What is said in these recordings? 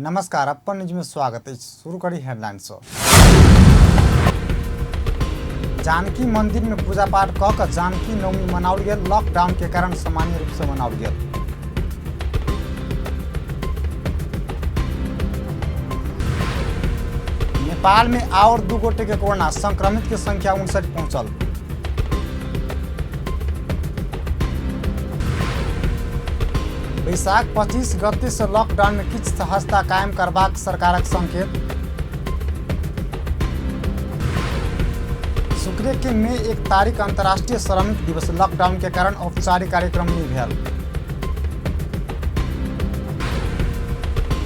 नमस्कार, अपन न्यूज में स्वागत अछि। शुरू करी हेडलाइन सँ। जानकी मंदिर में पूजा पाठ कऽ कऽ जानकी नवमी मनाओल गेल। लॉकडाउन के कारण सामान्य रूप से मनाओल गेल। नेपाल में और 2 गोटे के कोरोना संक्रमित के संख्या 59 पहुंचल। बैसाख 25 गते से लॉकडाउन में किछु सहजता कायम करबाक सरकारक संकेत। शुक्र के मई 1 तारीख अंतर्राष्ट्रीय श्रमिक दिवस, लॉकडाउन के कारण औपचारिक कार्यक्रम नहीं भेल।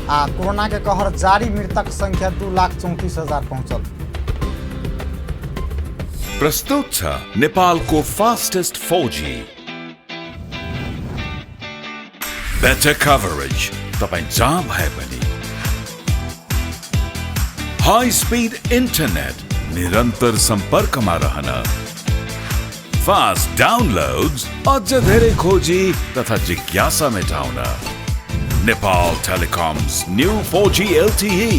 आ कोरोना के कहर जारी, मृतक संख्या 2,34,000 पहुंचल। प्रस्तुत छ नेपालको फास्टेस्ट 4G, better coverage, तपाईँ जहाँ भए पनि, हाई स्पिड इन्टरनेट, निरन्तर सम्पर्कमा रहन, फास्ट डाउनलोड्स, अझ धेरै खोजी तथा जिज्ञासा मेटाउन। Nepal Telecom's new 4G LTE.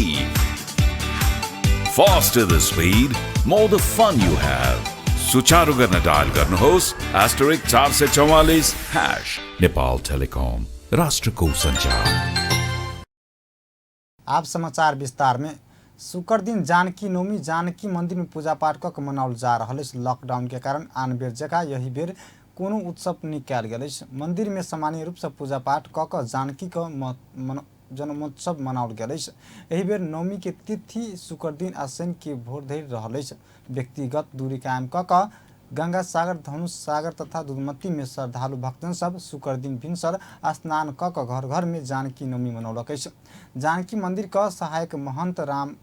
Faster the speed, more the fun you have. सुचारू गर्न डायल गर्नुहोस् *444#। नेपाल टेलिकम, राष्ट्रको सञ्चार। आप समाचार विस्तार में। शुक्र दिन जानकी नवमी जानकी मंदिर में पूजा पाठ कऽ मनाओल जा रहल अछि। लॉकडाउन के कारण आन बेर जकाँ यही बेर कोनो उत्सव नहि कयल गेल अछि। मंदिर में सामान्य रूप से पूजा पाठ कऽ कऽ जानकी के जन्मोत्सव मनाओल गेल अछि। एहि बेर नवमी के तिथि शुक्र दिन आ शनि के भोर धरि रहल अछि। व्यक्तिगत दूरी कायम कऽ कऽ गंगा सागर, धनुष सागर तथा दूधमती में श्रद्धालु भक्तजन सब शुक्र दिन भिनसर स्नान कऽ कऽ घर घर में जानकी नवमी मनौलक अछि। जानकी मंदिर के सहायक महंत राम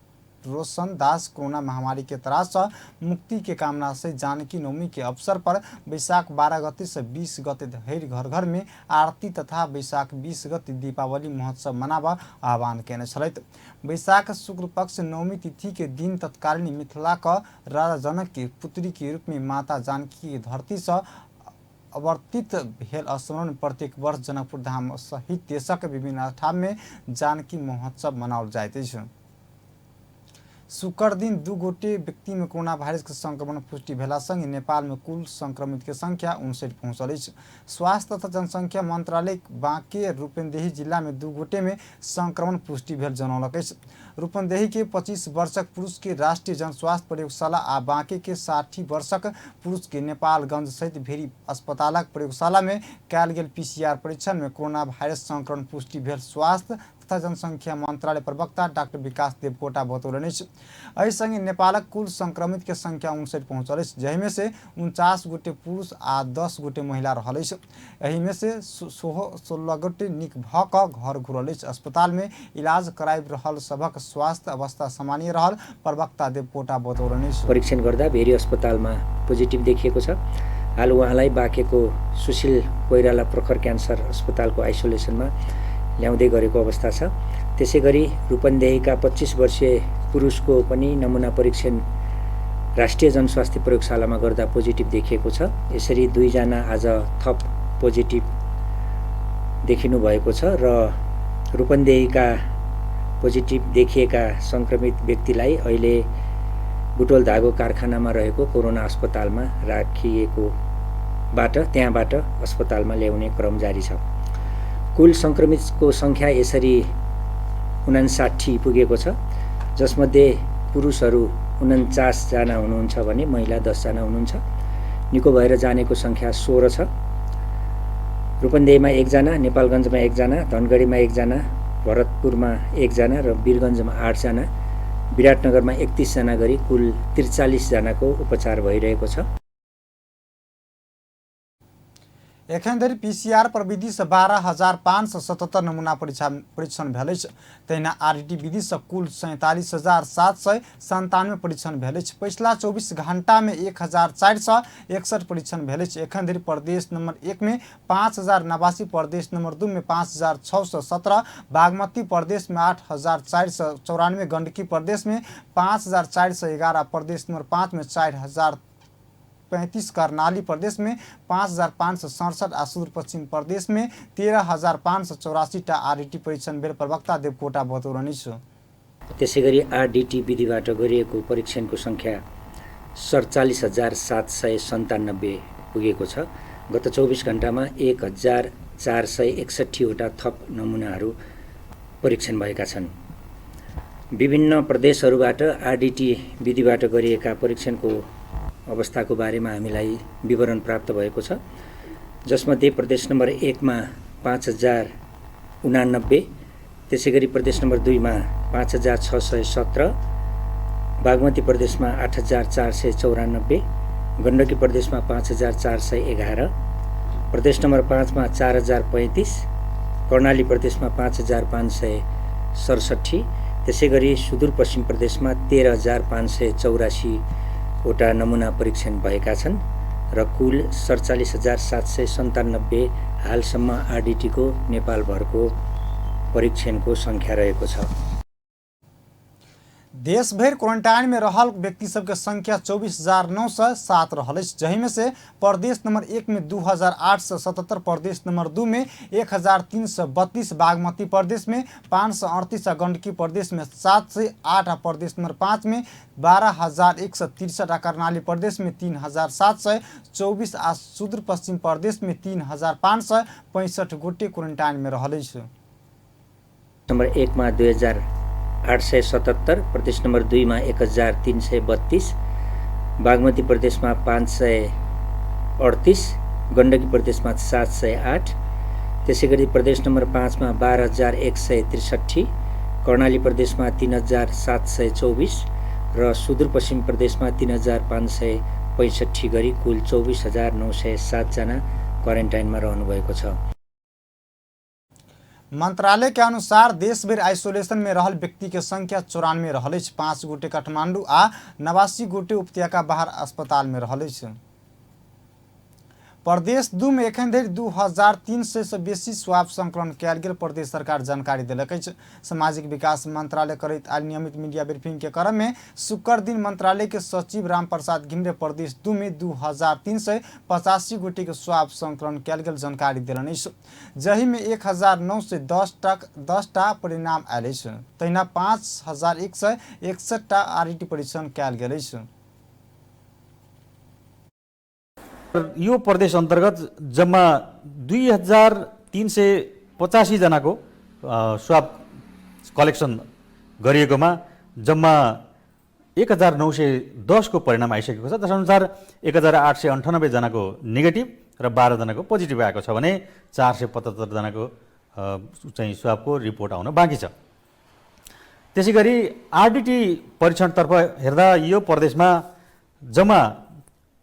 रोशन दास कोरोना महामारी के त्रास से मुक्ति के कामना से जानकी नवमी के अवसर पर बैसाख 12 गते से 20 गते धरि घर घर में आरती तथा बैसाख 20 गते दीपावली महोत्सव मनाबऽ आह्वान केने छलथि। बैसाख शुक्ल पक्ष नवमी तिथि के दिन तत्कालीन मिथिला के राजा जनक के पुत्री के रूप में माता जानकी के धरती से अवर्तित भेल स्मरण प्रत्येक वर्ष जनकपुर धाम सहित देशक विभिन्न ठाम में जानकी महोत्सव मनाओल जाइत अछि। शुक्र दिन 2 गोटे व्यक्ति में कोरोना वायरस के संक्रमण पुष्टि भेला संगे नेपाल में कुल संक्रमित के संख्या 59 पहुंचल अछि। स्वास्थ्य तथा जनसंख्या मंत्रालय बांके रूपन्देही जिला में 2 गोटे में संक्रमण पुष्टि भेल जनौलक अछि। रूपन्देही के 25 वर्षक पुरुष के राष्ट्रीय जनस्वास्थ्य प्रयोगशाला आ बांके के 60 वर्षक पुरुष के नेपालगंज सहित भेरी अस्पतालक प्रयोगशाला में कयल गेल पीसीआर परीक्षण में कोरोना वायरस संक्रमण पुष्टि भेल स्वास्थ्य तथा जनसंख्या मंत्रालय प्रवक्ता डॉक्टर विकास देवकोटा बतौलनि अछि। एहि संगे नेपालक कुल संक्रमित के संख्या 59 पहुंचल अछि, जाहिमे से 49 गोटे पुरुष आ 10 गोटे महिला रहल अछि। एहिमे से 16 गोटे नीक भऽ कऽ घर घुरल अछि। अस्पताल में इलाज कराबि रहल सभक स्वास्थ्य अवस्था सामान्य रहल प्रवक्ता देवकोटा बतौलनि अछि। परीक्षण गर्दा भेरी अस्पतालमा पोजिटिभ देखिएको छ। हाल उहाँलाई बाँकेको सुशील कोइराला प्रखर क्यान्सर अस्पतालको आइसोलेसनमा ल्याउँदै गरेको अवस्था छ। त्यसैगरी रूपन्देहीका 25 वर्षीय पुरुषको पनि नमुना परीक्षण राष्ट्रिय जनस्वास्थ्य प्रयोगशालामा गर्दा पोजिटिभ देखिएको छ। यसरी 2 आज थप पोजिटिभ देखिनु भएको छ र रूपन्देहीका पोजिटिभ देखिएका सङ्क्रमित व्यक्तिलाई अहिले बुटोल धागो कारखानामा रहेको कोरोना अस्पतालमा राखिएकोबाट त्यहाँबाट अस्पतालमा ल्याउने क्रम जारी छ। कुल सङ्क्रमितको सङ्ख्या यसरी 59 पुगेको छ, जसमध्ये पुरुषहरू 49 जना हुनुहुन्छ भने महिला 10 जना हुनुहुन्छ। निको भएर जानेको सङ्ख्या 16 छ। रूपन्देहीमा 1 जना, नेपालगञ्जमा 1 जना, धनगढीमा 1 जना, भरतपुरमा 1 जना र वीरगञ्जमा 8 जना, विराटनगरमा 31 जना गरी कुल 43 जनाको उपचार भइरहेको छ। एखन धरि पीसीआर प्रविधि से 12,577 नमूना परीक्षण भेल अछि। तहिना आरडीटी विधि से कुल 47,797 परीक्षण भेल अछि। पछिला 24 घंटा में 1,461 परीक्षण भेल अछि। एखन धरि प्रदेश नंबर 1 में 5,089, प्रदेश नंबर 2 में 5,617, बागमती प्रदेश में 8,494, गंडकी प्रदेश में 5,411, प्रदेश नंबर 5 में 4,000 35, कर्णाली प्रदेश में 5,567 आ सुदूरपश्चिम प्रदेश में 13,584 टा आरडीटी परीक्षण भेल प्रवक्ता देवकोटा बतौलनि अछि। त्यसैगरी आरडीटी विधिबाट गरिएको परीक्षणको संख्या 47,797 पुगेको छ। गत 24 घण्टामा 1,461 वटा थप नमुनाहरू परीक्षण भएका छन्। विभिन्न प्रदेशहरूबाट आरडीटी विधिबाट गरिएका परीक्षणको अवस्थाको बारेमा हामीलाई विवरण प्राप्त भएको छ, जसमध्ये प्रदेश नम्बर 1 मा 5,089, त्यसैगरी प्रदेश नम्बर 2 मा 5,617, बागमती प्रदेशमा 8,494, गण्डकी प्रदेशमा 5,411, प्रदेश नम्बर 5 मा 4,035, कर्णाली प्रदेशमा 5,567, त्यसैगरी सुदूरपश्चिम प्रदेशमा 13,584 वटा नमुना परीक्षण भएका छन् र कुल 47,797 हालसम्म आरडीटीको नेपालभरको परीक्षणको सङ्ख्या रहेको छ। देशभरि क्वारेंटाइन में रहल व्यक्ति सबके संख्या 24,907 रहल अछि, जाहिमे से प्रदेश नंबर 1 में 2,877, प्रदेश नंबर 2 में 1,332, बागमती प्रदेश में 538 आ गंडकी प्रदेश में 708 आ प्रदेश नंबर 5 में 12,163 आ कर्णाली प्रदेश में 3,724 आ सुदूरपश्चिम प्रदेश में 3,565 गोटे क्वारेंटाइन में रहल अछि। नम्बर 1 मा 2,877, प्रदेश नम्बर 2 मा 1,332, बागमती प्रदेशमा 538, गण्डकी प्रदेशमा 708, त्यसैगरी प्रदेश नम्बर 5 मा 12,163, कर्णाली प्रदेशमा 3,724 र सुदूरपश्चिम प्रदेशमा 3,565 गरी कुल 24,907 जना क्वारेन्टाइनमा रहनुभएको छ। मंत्रालय के अनुसार देशभरि आइसोलेशन में रहल व्यक्ति के संख्या 94 रहल अछि। 5 गोटे काठमांडू आ 89 गोटे उपत्यका बाहर अस्पताल में रहल अछि। प्रदेश 2 में एखन धरि 2,300 से बेसी स्वाब संकलन कयल गेल प्रदेश सरकार जानकारी देलक अछि। सामाजिक विकास मंत्रालय करैत आयल नियमित मीडिया ब्रीफिंग के क्रम में शुक्र दिन मंत्रालय के सचिव राम प्रसाद घिमिरे प्रदेश 2 में 2,385 गोटे के स्वाब संकलन कयल गेल जानकारी देलनि अछि, जाहि में 1,910 टा परिणाम आयल अछि। तहिना 5,161 टा आरडीटी परीक्षण कयल गेल अछि। यो प्रदेश अन्तर्गत जम्मा 2,385 जनाको स्वाब कलेक्सन गरिएकोमा जम्मा 1,910 को परिणाम आइसकेको छ। त्यसअनुसार 1,898 जनाको नेगेटिभ र 12 जनाको पोजिटिभ आएको छ भने 475 जनाको चाहिँ स्वाबको रिपोर्ट आउन बाँकी छ। त्यसैगरी आरडीटी परीक्षणतर्फ हेर्दा यो प्रदेशमा जम्मा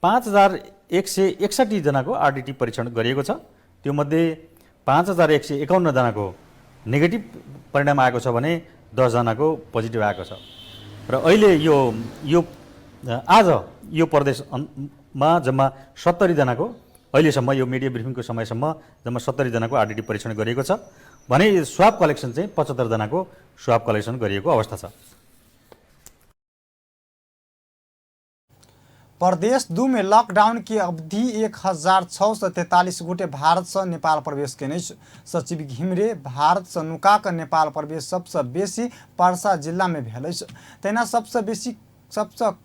5,161 जनाको आरडीटी परीक्षण गरिएको छ। त्योमध्ये 5,151 जनाको नेगेटिभ परिणाम आएको छ भने 10 जनाको पोजिटिभ आएको छ। र अहिले यो यो आज यो प्रदेशमा जम्मा 70 जनाको अहिलेसम्म यो मिडिया ब्रिफिङको समयसम्म जम्मा 70 जनाको आरडीटी परीक्षण गरिएको छ भने स्वाब कलेक्सन चाहिँ 75 जनाको स्वाब कलेक्सन गरिएको अवस्था छ। प्रदेश 2 में लॉकडाउन के अवधि 1,643 गोटे भारत से नेपाल प्रवेश केने अछि। सचिव घिमिरे भारत से नुका के नेपाल प्रवेश सबसे बेसी पर्सा जिला में भेल अछि, तहिना सबसे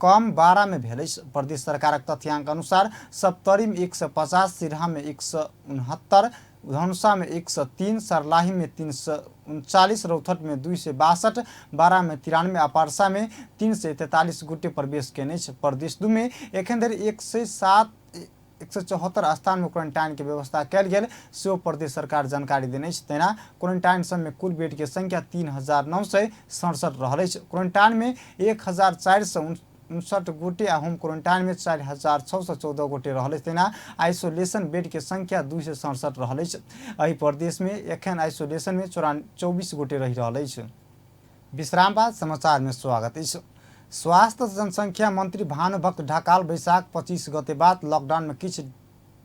कम 12 में भेल अछि। प्रदेश सरकारक तथ्यांक अनुसार सप्तरी में 150, सिरहा में 169, धनुषा में 103, सर्लाही में 339, रौतहट में 262, बारा में 93 आ पर्सा में 343 गोटे प्रवेश केने अछि। प्रदेश 2 में एखन धरि 174 स्थान में क्वारेंटाइन के व्यवस्था कयल गेल सेहो प्रदेश सरकार जानकारी देने अछि। तहिना क्वारेंटाइन सब में कुल बेड के संख्या 3,967 रहल अछि। क्वारेंटाइन में 1,459 गोटे आ होम क्वारेंटाइन में 4,614 गोटे रहल अछि। तहिना आइसोलेशन बेड के संख्या 267 रहल अछि। एहि प्रदेश में एखन आइसोलेशन में 24 गोटे रहि रहल अछि। विश्राम बाद समाचार में स्वागत अछि। स्वास्थ्य जनसंख्या मंत्री भानुभक्त ढकाल वैशाख 25 गते बाद लॉकडाउन में किछु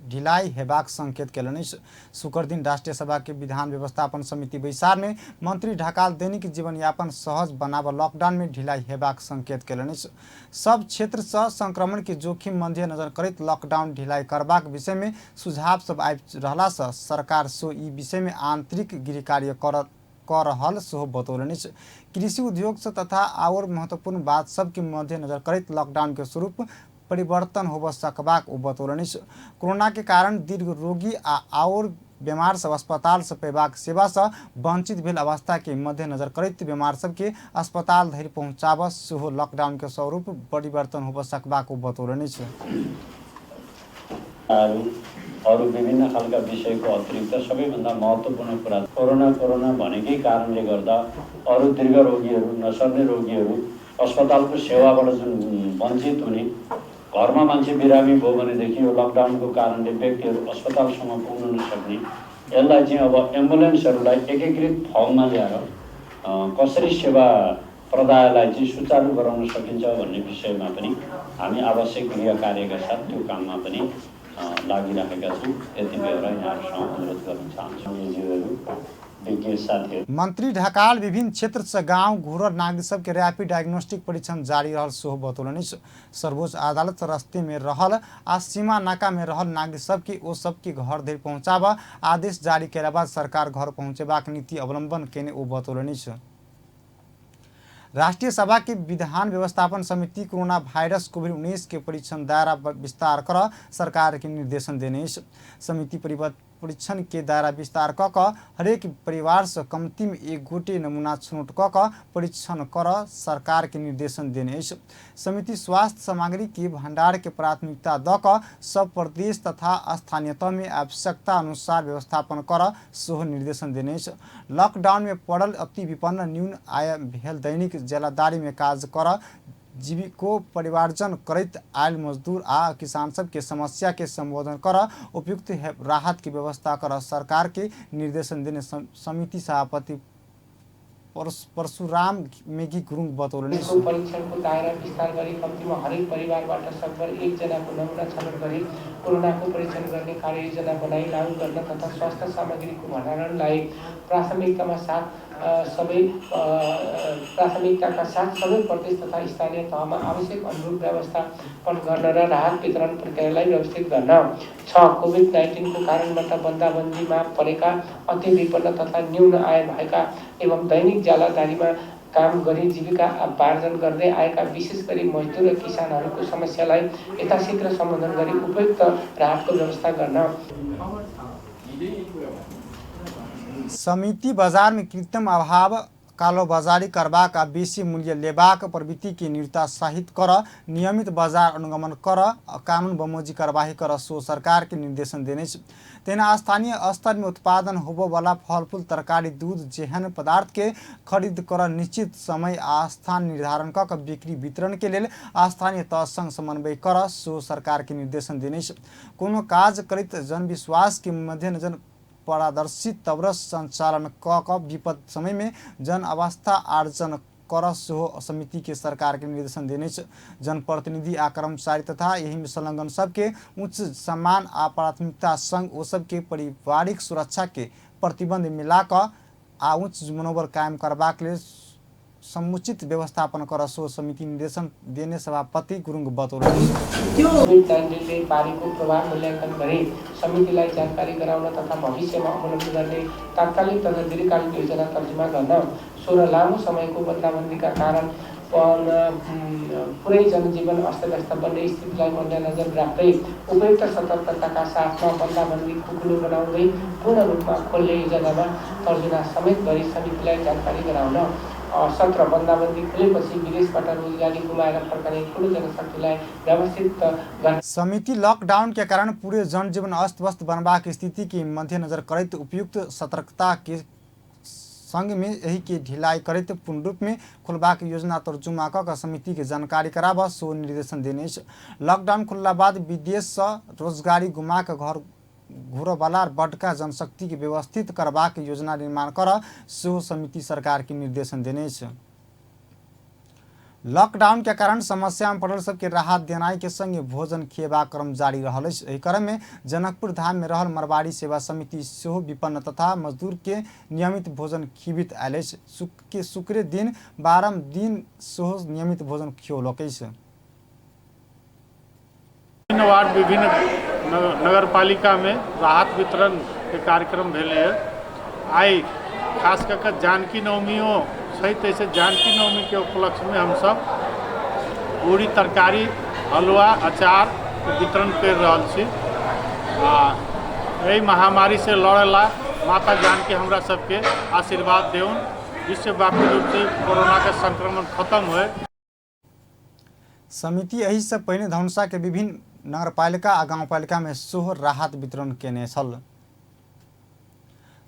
ढिलाई हेबाक संकेत केलनि अछि। शुक्र दिन राष्ट्रिय सभा के विधान व्यवस्थापन समिति बैसार में मंत्री ढकाल दैनिक जीवनयापन सहज बनाब लॉकडाउन में ढिलाई हेबाक संकेत केलनि अछि। सब क्षेत्र से संक्रमण के जोखिम मध्यनजर करैत लॉकडाउन ढिलाई करबाक विषय में सुझाव सब आबि रहला से सरकार सो ई विषय में आंतरिक गृह कार्य कर रहल सेहो बतौलनि अछि। कृषि उद्योग से तथा आओर महत्वपूर्ण बात सबके मध्यनजर करैत लॉकडाउन के स्वरूप परिवर्तन होब सकबाक ओ बतौलनि अछि। कोरोना के कारण दीर्घ रोगी आ आओर बीमार सब अस्पताल से पेबाक सेवा से वंचित भेल अवस्था के मध्यनजर करैत बीमार सबके अस्पताल धरि पहुंचाब सेहो लॉकडाउन के स्वरूप परिवर्तन होब सकबाक ओ बतौलनि अछि। अरू विभिन्न खालका विषयको अतिरिक्त सबैभन्दा महत्त्वपूर्ण कुरा कोरोना कोरोना भनेकै कारणले गर्दा अरू दीर्घ रोगीहरू, नसर्ने रोगीहरू अस्पतालको सेवाबाट जुन वञ्चित हुने, घरमा मान्छे बिरामी भयो भनेदेखि यो लकडाउनको कारणले व्यक्तिहरू अस्पतालसम्म पुग्न नसक्ने, यसलाई चाहिँ अब एम्बुलेन्सहरूलाई एकीकृत फर्ममा ल्याएर कसरी सेवा प्रदायलाई चाहिँ सुचारू गराउन सकिन्छ भन्ने विषयमा पनि हामी आवश्यक गृह कार्यका साथ त्यो काममा पनि लागिरहेका छौँ। यति बेला यहाँहरूसँग अनुरोध गर्न चाहन्छु। विज्ञ साथीहरू मंत्री ढकाल विभिन्न क्षेत्र से गांव घुरल नागरिक सबके रैपिड डायग्नोस्टिक परीक्षण जारी रहल सेहो बतौलनि अछि। सर्वोच्च अदालत रस्ते में रहल आ सीमा नाका में रहल नागरिक सबके ओ सबके घर धरि पहुंचाब आदेश जारी कयला बाद सरकार घर पहुंचेबाक नीति अवलंबन केने ओ बतौलनि अछि। राष्ट्रिय सभा के विधान व्यवस्थापन समिति कोरोना वायरस कोविड-19 के परीक्षण दायरा विस्तार कर सरकार के निर्देशन देने अछि। समिति परीक्षण के दायरा विस्तार क हरेक परिवार से कमती में एक गोटे नमूना छनौट क परीक्षण कर सरकार के निर्देशन देने अछि। समिति स्वास्थ्य सामग्री के भंडार के प्राथमिकता द क सब प्रदेश तथा स्थानीय तह में आवश्यकता अनुसार व्यवस्थापन कर सेहो निर्देशन देने अछि। लॉकडाउन में पड़ल अति विपन्न न्यून आय भेल दैनिक जेलादारी में काज कर जीविको परिवार्जन करैत आयल मजदूर आ किसान सबके समस्या के संबोधन कर उपयुक्त राहत के व्यवस्था कर सरकार के निर्देशन देने समिति सभापति परशुराम मेघी गुरुङ बतौलनि। परीक्षणको दायरा विस्तार गरी कम्तीमा हरेक परिवारबाट सकभर एकजनाको नमुना छनौट गरी कोरोनाको परीक्षण गर्ने कार्ययोजना बनाई लागू गर्न तथा स्वास्थ्य सामग्रीको भण्डारणलाई प्राथमिकतामा साथ सबै प्राथमिकताका साथ सबै प्रदेश तथा स्थानीय तहमा आवश्यक अनुरूप व्यवस्थापन गर्न र राहत वितरण प्रक्रियालाई व्यवस्थित गर्न। 6. कोभिड-19 को कारणबाट बन्दाबन्दीमा परेका अति विपन्न तथा न्यून आय भएका एवं दैनिक ज्यालादारीमा काम गरी जीविका उपार्जन गर्दै आएका विशेष गरी मजदुर र किसानहरूको समस्यालाई यथाशीघ्र सम्बोधन गरी उपयुक्त राहतको व्यवस्था गर्न। समिति बाजार में कृत्रिम अभाव कालोबाजारी करबाक आ बेसी मूल्य लेबाक प्रवृत्ति के निरुत्साहित कर नियमित बाजार अनुगमन कर कानून बमोजी कार्यवाही कर सो सरकार के निर्देशन देने अछि। तहिना स्थानीय स्तर में उत्पादन होबयवला फलफूल तरकारी दूध जेहन पदार्थ के खरीद कर निश्चित समय आ स्थान निर्धारण क बिक्री वितरण के लेल स्थानीय तह संग समन्वय कर सो सरकार के निर्देशन देने अछि। कोनो काज करैत जनविश्वास के मध्यनजर पारदर्शी तवरस संचालन क विपद समय में जन अवस्था आर्जन कर सेहो समिति के सरकार के निर्देशन देने अछि। जनप्रतिनिधि आ कर्मचारी तथा एहि में संलग्न सबके उच्च सम्मान आ प्राथमिकता संग ओ सबके पारिवारिक सुरक्षा के प्रतिबंध मिला क आ उच्च मनोबल कायम करबाक लेल समुचित व्यवस्थापन कर सो समिति निर्देशन देने सभापति गुरुङ बतौलनि। कोभिड-19ले पारेको प्रभाव मूल्याङ्कन गरी समितिलाई जानकारी गराउन तथा भविष्यमा अवलम्बन गर्ने तात्कालिक तथा दीर्घकालीन योजना तर्जुमा गर्न। 16. लामो समयको बन्दाबन्दीका कारण पुरै जनजीवन अस्तव्यस्त बन्ने स्थितिलाई मध्यनजर राख्दै उपयुक्त सतर्कताका साथमा बन्दाबन्दी खुकुलो बनाउँदै पूर्ण रूपमा खोल्ने योजनामा तर्जुमा समेत गरी समितिलाई जानकारी गराउन। 17. बन्दाबन्दी खुलेपछि विदेशबाट रोजगारी गुमाएर फर्कने ठूलो जनशक्तिलाई व्यवस्थित गर्न। समिति लॉकडाउन के कारण पूरे जनजीवन अस्त व्यस्त बनबाक स्थिति के मध्यनजर करैत उपयुक्त सतर्कता के संग में एहि के ढिलाई करैत पूर्ण रूप में खोलबाक योजना तर्जुमा क समिति के जानकारी कराब सो निर्देशन देने अछि। लॉकडाउन खुलला बाद विदेश से रोजगारी गुमा के घर घुरबला बड़का जनशक्ति के व्यवस्थित करबाक योजना निर्माण कर सेहो समिति सरकार के निर्देशन देने अछि। लॉकडाउन के कारण समस्या में पड़ल सबके राहत देनाइ के संगे भोजन खिएबाक क्रम जारी रहल अछि। एहि क्रम में जनकपुर धाम में रहल मरवाड़ी सेवा समिति सेहो विपन्न तथा मजदूर के नियमित भोजन खिबित आयल अछि। शुक्र दिन 12 दिन सेहो नियमित भोजन खियौलक अछि। विभिन्न वार्ड विभिन्न नगरपालिका में राहत वितरण के कार्यक्रम भेलै। आइ खास कऽ के जानकी नवमियो सहित ऐसे जानकी नवमी के उपलक्ष्य में हम सब पूरी तरकारी हलुआ अचार के वितरण कर रहल छी। आ एहि महामारी से लड़ेला माता जानकी हमरा सबके आशीर्वाद देउन, विश्वव्यापी रूप से कोरोना के संक्रमण खत्म होए। समिति एहि से पहिने धनुषा के विभिन्न नगरपालिका आ गाउँपालिका में सेहो राहत वितरण केने छल।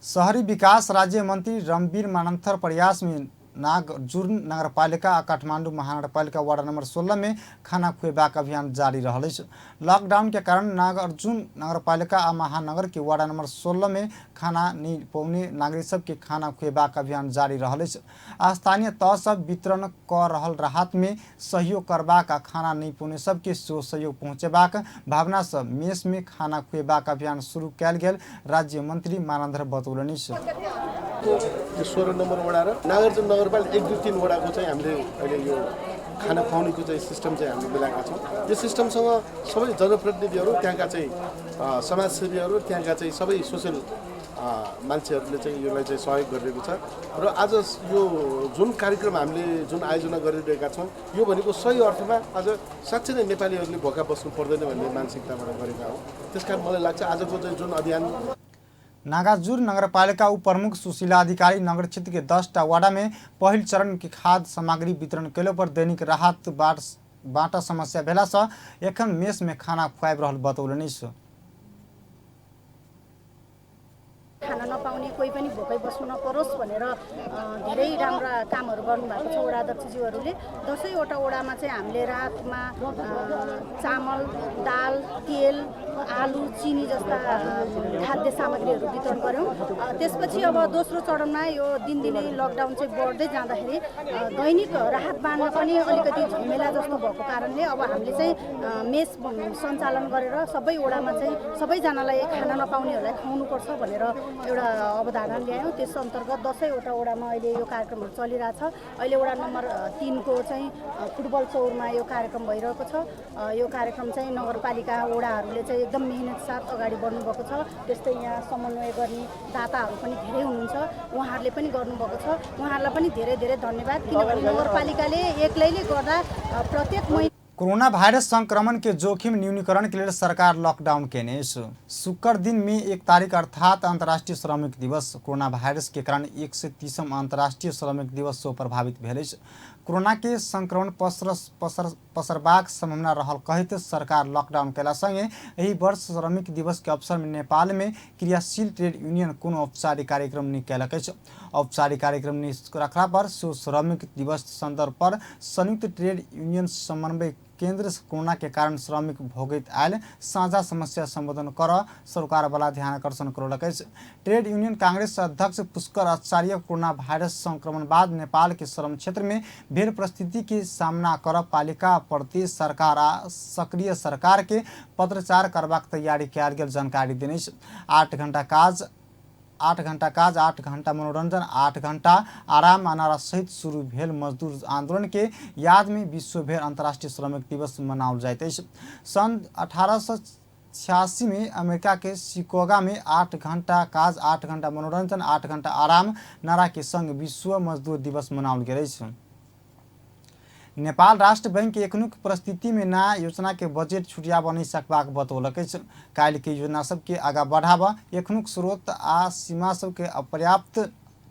शहरी विकास राज्य मंत्री रणवीर मानन्थर प्रयास में नागार्जुन नगरपालिका आ काठमांडू महानगरपालिका वार्ड नंबर 16 में खाना खुएबाक अभियान जारी रहल अछि। लॉकडाउन के कारण नागार्जुन नगरपालिका आ महानगर के वार्ड नंबर 16 में खाना नहीं पौने नागरिक सबके खाना खुएबाक अभियान जारी रहल अछि। स्थानीय तह सब वितरण क रहल राहत में सहयोग करबाक आ खाना नहीं पौने सबके सेहो सहयोग पहुँचेबाक भावना से मेस में खाना खुएबाक अभियान शुरू कयल गेल राज्य मंत्री मानन्धर बतौलनि। 16 नम्बर वडा र नागार्जुन नगरपालिका 1 2 3 वडाको चाहिँ हामीले अहिले यो खाना खुवाउनेको चाहिँ सिस्टम चाहिँ हामीले मिलाएका छौँ। यो सिस्टमसँग सबै जनप्रतिनिधिहरू, त्यहाँका चाहिँ समाजसेवीहरू, त्यहाँका चाहिँ सबै सोसियल मान्छेहरूले चाहिँ यसलाई चाहिँ सहयोग गरिरहेको छ। र आज यो जुन कार्यक्रम हामीले जुन आयोजना गरिरहेका छौँ यो भनेको सही अर्थमा आज साँच्चै नै नेपालीहरूले भोका बस्नु पर्दैन भन्ने मानसिकताबाट गरेका हो। त्यसकारण मलाई लाग्छ आजको चाहिँ जुन अभियान। नागार्जुन नगरपालिका उप प्रमुख सुशीला अधिकारी नगर क्षेत्र के 10टा वार्ड में पहिल चरण के खाद्य सामग्री वितरण केलो पर दैनिक राहत बाटा समस्या भेला से एखन मेस में खाना खुआबि रहल बतौलनि। खाना नपाउने कोही पनि भोकै बस्नु नपरोस् भनेर धेरै राम्रा कामहरू गर्नुभएको छ वडा अध्यक्षज्यूहरूले। 10वटा वडामा चाहिँ हामीले राहतमा चामल, दाल, तेल, आलु, चिनी जस्ता खाद्य सामग्रीहरू वितरण गऱ्यौँ। त्यसपछि अब दोस्रो चरणमा यो दिनदिनै लकडाउन चाहिँ बढ्दै जाँदाखेरि दैनिक राहत बाँड्न पनि अलिकति झमेला जस्तो भएको कारणले अब हामीले चाहिँ मेस सञ्चालन गरेर सबै वडामा चाहिँ सबैजनालाई खाना नपाउनेहरूलाई खुवाउनुपर्छ भनेर एउटा अवधारणा ल्यायौँ। त्यस अन्तर्गत 10वटा वडामा अहिले यो कार्यक्रमहरू चलिरहेछ। अहिले वडा नम्बर 3 को चाहिँ फुटबल चौरमा यो कार्यक्रम भइरहेको छ। यो कार्यक्रम चाहिँ नगरपालिका वडाहरूले चाहिँ एकदम मेहनत साथ अगाडि बढ्नुभएको छ। त्यस्तै यहाँ समन्वय गर्ने दाताहरू पनि धेरै हुनुहुन्छ, उहाँहरूले पनि गर्नुभएको छ। उहाँहरूलाई पनि धेरै धेरै धन्यवाद, किनभने नगरपालिकाले एक्लैले गर्दा प्रत्येक महिना। कोरोना वायरस संक्रमण के जोखिम न्यूनीकरण के लिए सरकार लॉकडाउन केने। शुक्र दिन में 1 तारीख अर्थात अंतर्राष्ट्रीय श्रमिक दिवस कोरोना वायरस के कारण 130वां अंतर्राष्ट्रीय श्रमिक दिवस से प्रभावित भेल। कोरोना के संक्रमण पसरबाक संभावना रहल कहैत सरकार लॉकडाउन केला संगे एहि वर्ष श्रमिक दिवस के अवसर में नेपाल में क्रियाशील ट्रेड यूनियन कोनो औपचारिक कार्यक्रम नहीं कयलक अछि। औपचारिक कार्यक्रम नहीं रखला पर सो श्रमिक दिवस संदर्भ पर संयुक्त ट्रेड यूनियन समन्वय केंद्र कोरोना के कारण श्रमिक भोगैत आयल साझा समस्या संबोधन कर सरकार वाला ध्यान आकर्षण करौलक अछि। ट्रेड यूनियन कांग्रेस अध्यक्ष पुष्कर आचार्य कोरोना वायरस संक्रमण बाद नेपाल के श्रम क्षेत्र में भेल परिस्थिति के सामना कर पालिका प्रदेश सरकार आ सक्रिय सरकार के पत्रचार करबाक तैयारी कयल गेल जानकारी देने। 8 घंटा काज, 8 घंटा काज, 8 घंटा मनोरंजन, 8 घंटा आराम अनारा सहित शुरू भेल मजदूर आंदोलन के याद में विश्वभर अंतर्राष्ट्रीय श्रमिक दिवस मनाओल जाइत अछि। सन 1886 में अमेरिका के शिकागो में 8 घंटा काज, 8 घंटा मनोरंजन, 8 घंटा आराम नारा के संग विश्व मजदूर दिवस मनाओल गेल अछि। नेपाल राष्ट्र बैंक एखनुक परिस्थिति में नया योजना के बजट छुटियाब नहीं सकबाक बतौलक अछि। काल्हि के योजना सबके आगा बढ़ाब एखनुक स्रोत आ सीमा सबके अपर्याप्त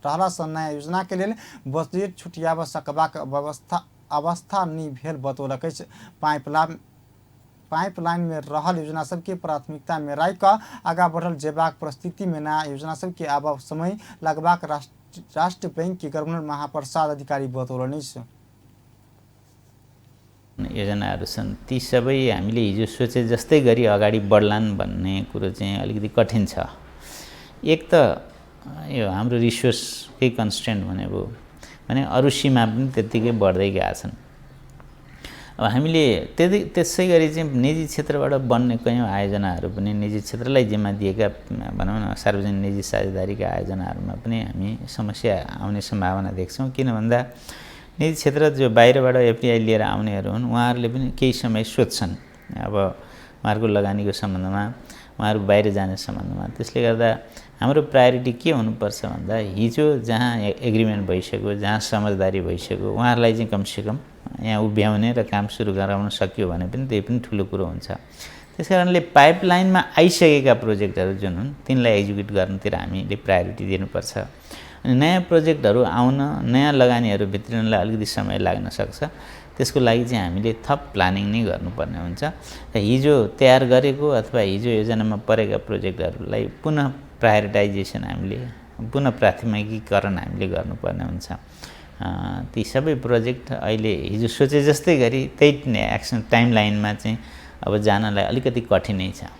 रहला से नया योजना के लेल बजट छुटियाब सकबाक अवस्था नहीं भेल बतौलक अछि। पाइपलाइन में रहल योजना सबके प्राथमिकता में राखि कऽ आगा बढ़ल जेबाक परिस्थिति में नया योजना सबके आब समय लगबाक राष्ट्र बैंक के गवर्नर महाप्रसाद अधिकारी बतौलनि अछि। योजनाहरू छन् ती सबै हामीले हिजो सोचे जस्तै गरी अगाडि बढ्लान् भन्ने कुरो चाहिँ अलिकति कठिन छ। एक त यो हाम्रो रिसोर्सकै कन्सट्रेन्ट हुने भयो भने अरू सीमा पनि त्यत्तिकै बढ्दै गएका छन्। अब हामीले त्यसै गरी चाहिँ निजी क्षेत्रबाट बन्ने कैयौँ आयोजनाहरू पनि निजी क्षेत्रलाई जिम्मा दिएका भनौँ न सार्वजनिक निजी साझेदारीका आयोजनाहरूमा पनि हामी समस्या आउने सम्भावना देख्छौँ। किन भन्दा निजी क्षेत्र जो बाहिरबाट एफडिआई लिएर आउनेहरू हुन् उहाँहरूले पनि केही समय सोध्छन्, अब उहाँहरूको लगानीको सम्बन्धमा, उहाँहरू बाहिर जाने सम्बन्धमा। त्यसले गर्दा हाम्रो प्रायोरिटी के हुनुपर्छ भन्दा हिजो जहाँ एग्रिमेन्ट भइसक्यो, जहाँ समझदारी भइसक्यो उहाँहरूलाई चाहिँ कमसेकम यहाँ उभ्याउने र काम सुरु गराउन सकियो भने पनि त्यही पनि ठुलो कुरो हुन्छ। त्यस कारणले पाइपलाइनमा आइसकेका प्रोजेक्टहरू जुन हुन् तिनलाई एक्जिक्युट गर्नुतिर हामीले प्रायोरिटी दिनुपर्छ। अनि नयाँ प्रोजेक्टहरू आउन, नयाँ लगानीहरू भित्रिनलाई अलिकति समय लाग्न सक्छ। त्यसको लागि चाहिँ हामीले थप प्लानिङ नै गर्नुपर्ने हुन्छ र हिजो तयार गरेको अथवा हिजो योजनामा परेका प्रोजेक्टहरूलाई पुनः प्रायोरिटाइजेसन हामीले पुनः प्राथमिकीकरण हामीले गर्नुपर्ने हुन्छ। ती सबै प्रोजेक्ट अहिले हिजो सोचे जस्तै गरी त्यही एक्सन टाइमलाइनमा चाहिँ अब जानलाई अलिकति कठिनै छ।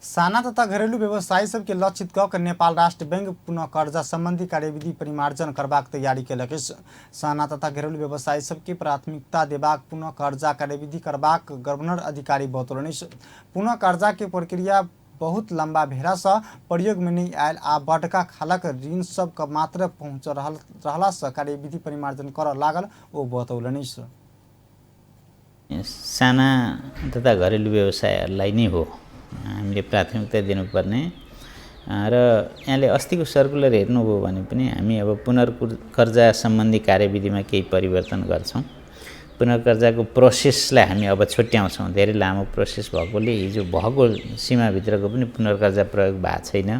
साना तथा घरेलु व्यवसायी सबके लक्षित क नेपाल राष्ट्र बैंक पुनः कर्जा संबंधी कार्यविधि परिमार्जन करबाक तैयारी केलक अछि। साना तथा घरेलु व्यवसायी सबके प्राथमिकता देबाक पुनः कर्जा कार्यविधि करबाक गवर्नर अधिकारी बतौलनि अछि। पुनः कर्जा के प्रक्रिया बहुत लंबा भेला से प्रयोग में नहीं आयल आ बड़का खालक ऋण सब के मात्र पहुँच रहला से कार्यविधि परिमार्जन कर लागल ओ बतौलनि अछि। साना तथा घरेलु व्यवसायहरूलाई नै हो हामीले प्राथमिकता दिनुपर्ने र यहाँले अस्तिको सर्कुलर हेर्नुभयो भने पनि हामी अब पुनर्कर्जा सम्बन्धी कार्यविधिमा केही परिवर्तन गर्छौँ। पुनर्कर्जाको प्रोसेसलाई हामी अब छुट्याउँछौँ। धेरै लामो प्रोसेस भएकोले हिजो भएको सीमाभित्रको पनि पुनर्कर्जा प्रयोग भएको छैन।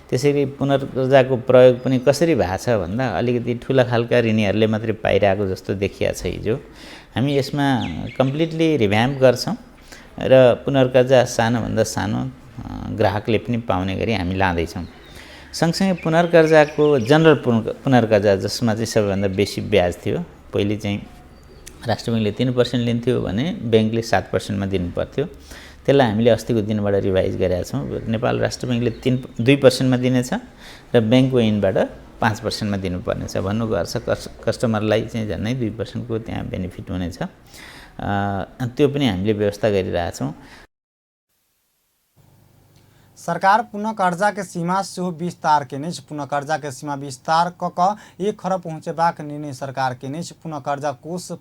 त्यसरी पुनर्कर्जाको प्रयोग पनि कसरी भएको छ भन्दा अलिकति ठुला खालका ऋणीहरूले मात्रै पाइरहेको जस्तो देखिया छ हिजो। हामी यसमा कम्प्लिटली रिभ्याम्प गर्छौँ र पुनर्कर्जा सानोभन्दा सानो ग्राहकले पनि पाउने गरी हामी लाँदैछौँ। सँगसँगै पुनर्कर्जाको जनरल पुनर्कर्जा जसमा चाहिँ सबैभन्दा बेसी ब्याज थियो, पहिले चाहिँ राष्ट्र ब्याङ्कले 3% लिन्थ्यो भने ब्याङ्कले 7%मा दिनुपर्थ्यो। त्यसलाई हामीले अस्तिको दिनबाट रिभाइज गरेका छौँ। नेपाल राष्ट्र ब्याङ्कले 2%मा दिनेछ र ब्याङ्कको इनबाट 5%मा दिनुपर्नेछ। भन्नुको अर्थ कस्टमरलाई चाहिँ झन्डै 2%को त्यहाँ बेनिफिट हुनेछ। त्यो पनि हामीले व्यवस्था गरिरहेछौँ। सरकार पुनः कर्जा के सीमा सेहो विस्तार केने अछि। पुनः कर्जा के सीमा विस्तार क क 1 खरब पहुँचेबाक निर्णय सरकार केने अछि। पुनः कर्जा कोष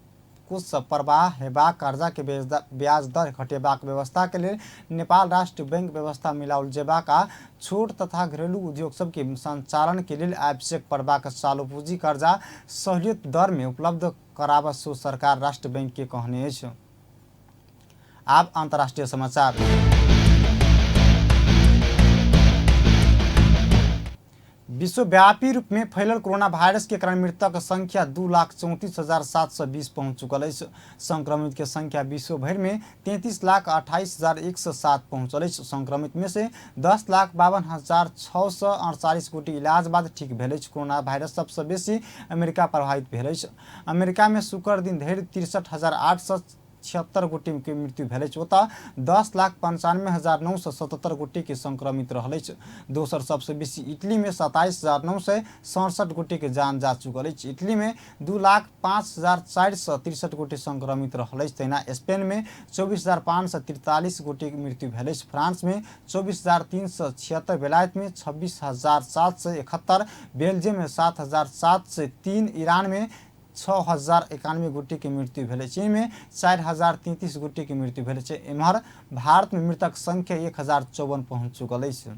प्रवाह हेबाक कर्जा के ब्याज दर घटेबाक व्यवस्था के लेल नेपाल राष्ट्र बैंक व्यवस्था मिलाओल जेबाक आ छोट तथा घरेलु उद्योग सबके संचालन के लेल आवश्यक पड़बाक चालू पूंजी कर्जा सहूलियत दर में उपलब्ध कराबऽ सेहो सरकार राष्ट्र बैंक के कहने अछि। आब अंतर्राष्ट्रीय समाचार। विश्वव्यापी रूप में फैलल कोरोना वायरस के कारण मृतक संख्या 2,34,720 पहुंच चुकल अछि। संक्रमित के संख्या विश्व भर में 33,28,107 पहुंचल अछि। संक्रमित में से 10,52,648 गोटी इलाज बाद ठीक भेल अछि। कोरोना वायरस सबसे बेसी अमेरिका प्रभावित भेल अछि। अमेरिका में शुक्र दिन धरि 63,876 गोटी के मृत्यु भेल अछि। ओतऽ 10,95,977 गोटी के संक्रमित रहल अछि। दोसर सबसे बेसी इटली में 27,967 गोटी के जान जा चुकल अछि। इटली में 2,05,463 गोटी संक्रमित रहल अछि। तहिना स्पेन में 24,543 गोटी के मृत्यु भेल अछि। फ्रांस में 24,376, बेलायत में 26,771, बेल्जियम में 7,703, ईरान में 6,091 गोटी के मृत्यु भेल। चीन में 4,033 गोटी के मृत्यु भेल। एम्हर भारत में मृतक संख्या 1,054 पहुंच चुकल अछि।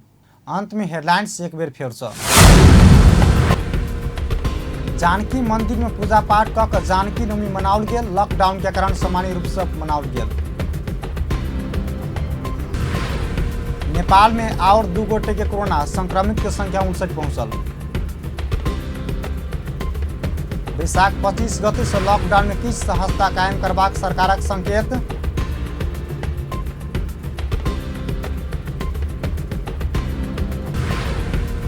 अंत में हेडलाइंस एक बेर फेर से। जानकी मंदिर में पूजा पाठ क जानकी नवमी मनाओल गेल। लॉकडाउन के कारण सामान्य रूप से मनाओल गेल। नेपाल में और 2 गोटे के कोरोना संक्रमित के संख्या 59 पहुंचल। वैशाख 25 गते से लॉकडाउन में किछु सहजता कायम करबाक सरकारक संकेत।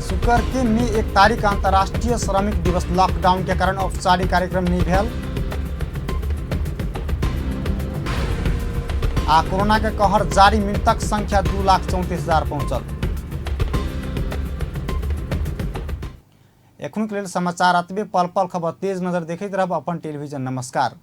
शुक्र के मई 1 तारीख अंतर्राष्ट्रीय श्रमिक दिवस। लॉकडाउन के कारण औपचारिक कार्यक्रम नहीं भेल। आ कोरोना के कहर जारी, मृतक संख्या 2,34,000 पहुंचल। एखनुक लेल समाचार अतबे। पल पल खबर तेज नजर देखैत रहब अपन टेलीविजन। नमस्कार।